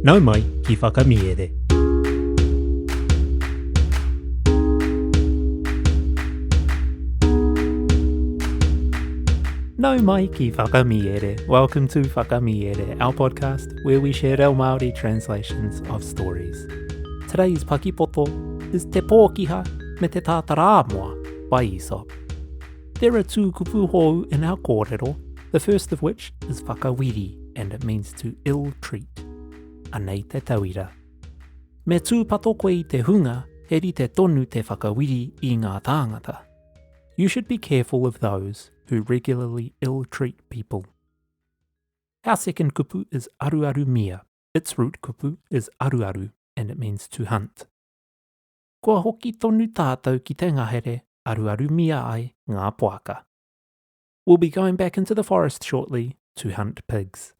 Nau mai ki Whakamiere. Nau mai ki Whakamiere. Welcome to Whakamiere, our podcast where we share reo Māori translations of stories. Today's pakipoto is Te Pōkiha me te Tātarāmoa by Aesop. There are two kupu hou in our kōrero, the first of which is whakawiri and it means to ill-treat. Anei te tauira. Me tūpato koe i te hunga he rite tonu te whakawiri i ngā tāngata. You should be careful of those who regularly ill-treat people. Our second kupu is aruarumia. Its root kupu is aruaru and it means to hunt. Kua hoki tonu tātou ki te ngahere aruarumia ai ngā poaka. We'll be going back into the forest shortly to hunt pigs.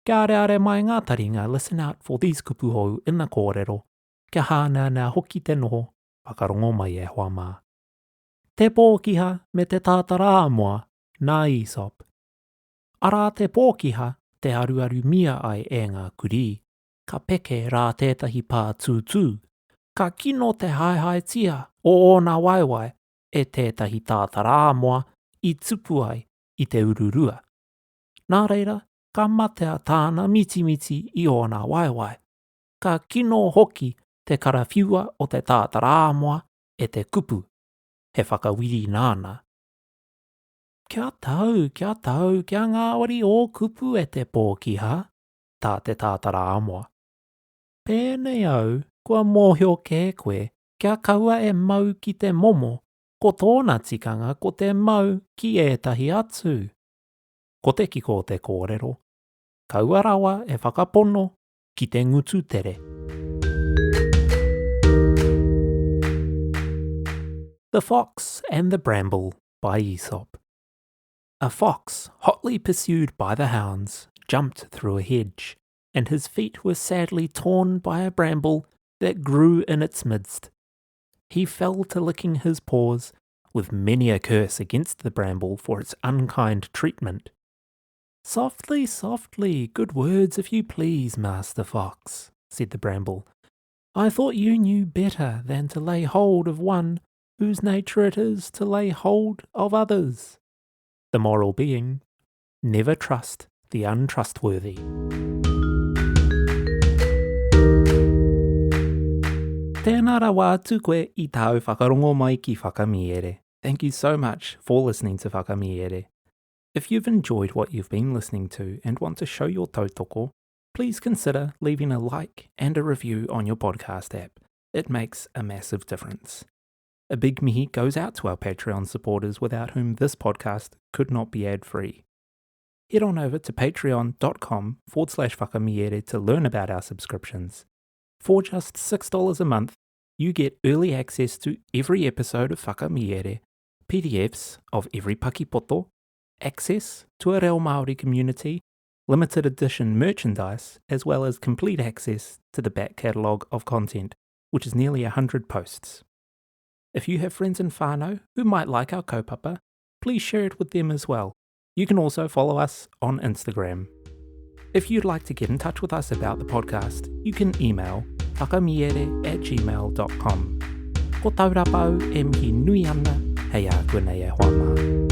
Kia areare mai ngā taringa listen out for these kupu hou in the kōrero, kia hāneanea hoki te noho, whakarongo mai e hoa mā. Te pōkiha me te tātarāmoa nā Aesop. Arā te pōkiha te aruarumia ai e ngā kurī, ka peke rā tētahi pā tūtū, ka kino te haehaetia o ōna waewae e tētahi tātarāmoa i tupu ai i te ururua. Nā reira, ka matea tāna mitimiti i ōna waewae. Ka kino hoki te karawhiua o te tātarāmoa e te kupu, he whakawiri nāna. Kia tau, kia tau, kia ngāwari ō kupu e te pōkiha, tā te tātarāmoa. Pēnei au, kua mōhio kē koe kia kaua e mau ki te momo, ko tōna tikanga ko te mau ki ētahi atu. Ko te kiko o te kōrero, kaua rawa e whakapono ki te ngutu tere. The Fox and the Bramble by Aesop. A fox, hotly pursued by the hounds, jumped through a hedge, and his feet were sadly torn by a bramble that grew in its midst. He fell to licking his paws, with many a curse against the bramble for its unkind treatment. Softly, softly, good words if you please, Master Fox, said the bramble. I thought you knew better than to lay hold of one whose nature it is to lay hold of others. The moral being, never trust the untrustworthy. Tēnā rawa atu koe i tāu whakarongo mai ki Whakamiere. Thank you so much for listening to Whakamiere. If you've enjoyed what you've been listening to and want to show your tautoko, please consider leaving a like and a review on your podcast app. It makes a massive difference. A big mihi goes out to our Patreon supporters without whom this podcast could not be ad free. Head on over to patreon.com forward slash whakamiere to learn about our subscriptions. For just $6 a month, you get early access to every episode of Whakamiere, PDFs of every pakipoto, access to a Reo Māori community, limited edition merchandise, as well as complete access to the back catalogue of content, which is nearly 100 posts. If you have friends in whānau who might like our kaupapa, please share it with them as well. You can also follow us on Instagram. If you'd like to get in touch with us about the podcast, you can email whakamiere at gmail.com. Ko Taurapa au e mihi nui ana, hei a koe nei e hoa mā.